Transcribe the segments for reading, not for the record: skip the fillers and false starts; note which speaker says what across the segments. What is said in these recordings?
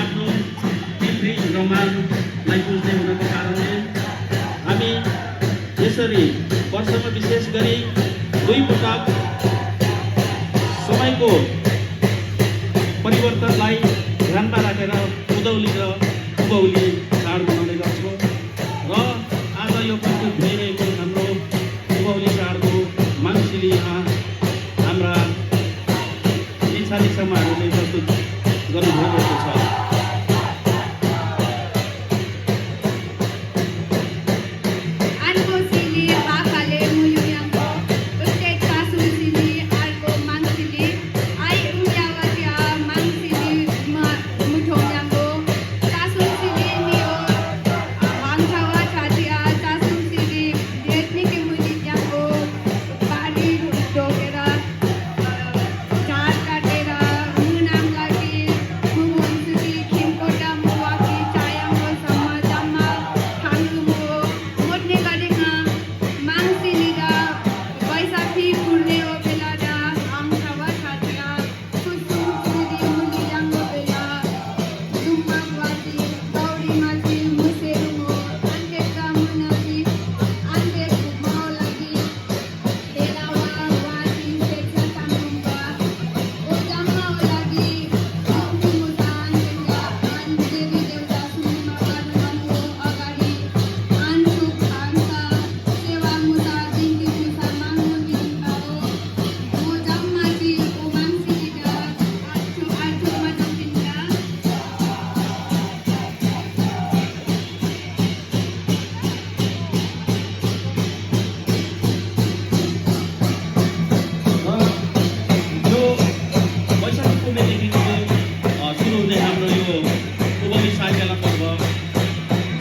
Speaker 1: आफ्नो पितृ रमानलाई पुज्ने हुनको कारणले हामी यसरी वर्षमा विशेष गरी दुई पटक समयको परिवर्तनलाई ध्यानमा राखेर उधौली र उभौली चाड मनाउने गर्छौँ र आज यो प्रस्तुत भइरहेको हाम्रो उभौली चाडको माङ्सिलीमा हाम्रा लिच्छा लिच्छामाहरूले प्रस्तुत गर्नु भइरहेको छ।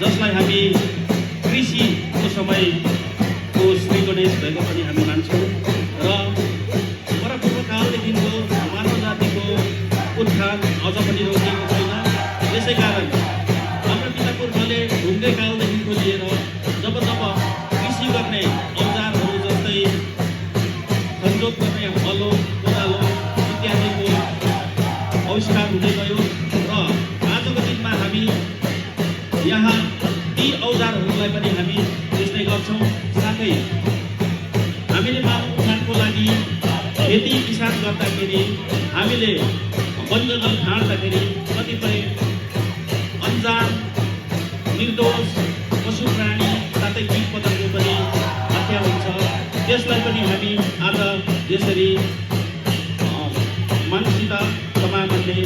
Speaker 1: जसलाई हामी कृषिको समयको श्री गणेश भएको पनि हामी मान्छौँ र परपूर्वकालदेखिको मानव जातिको उत्थान अझ पनि रोकिएको छैन। यसै कारण हाम्रो पिता पुर्खाले ढुङ्गे कालदेखिको लिएर जब जब कृषि गर्ने औजारहरू जस्तै खनजोत गर्ने हलो कोदालो इत्यादिको आविष्कार हुँदै गयो र आजको दिनमा हामी यहाँ ती औजारहरूलाई पनि हामी बुझ्ने गर्छौँ। साथै हामीले मानव उत्थानको लागि खेती किसान गर्दाखेरि हामीले वन जङ्गल फाँड्दाखेरि कतिपय अन्जान निर्दोष पशु प्राणी साथै कीट पतङ्गको पनि हत्या हुन्छ। त्यसलाई पनि हामी आज यसरी मानसिकता समाजले